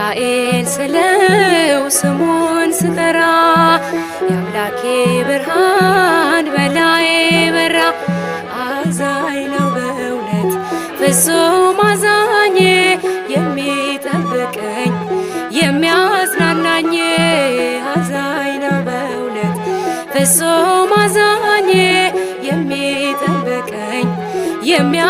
ሚካኤል ስለው ስሙን ስጠራ የአምላኬ ብርሃን በላዬ በራ። አዛኝ ነው በእውነት ፍጹም አዛኝ፣ የሚጠብቀኝ የሚያጽናናኝ። አዛኝ ነው በእውነት ፍጹም አዛኝ፣ የሚጠብቀኝ የሚያ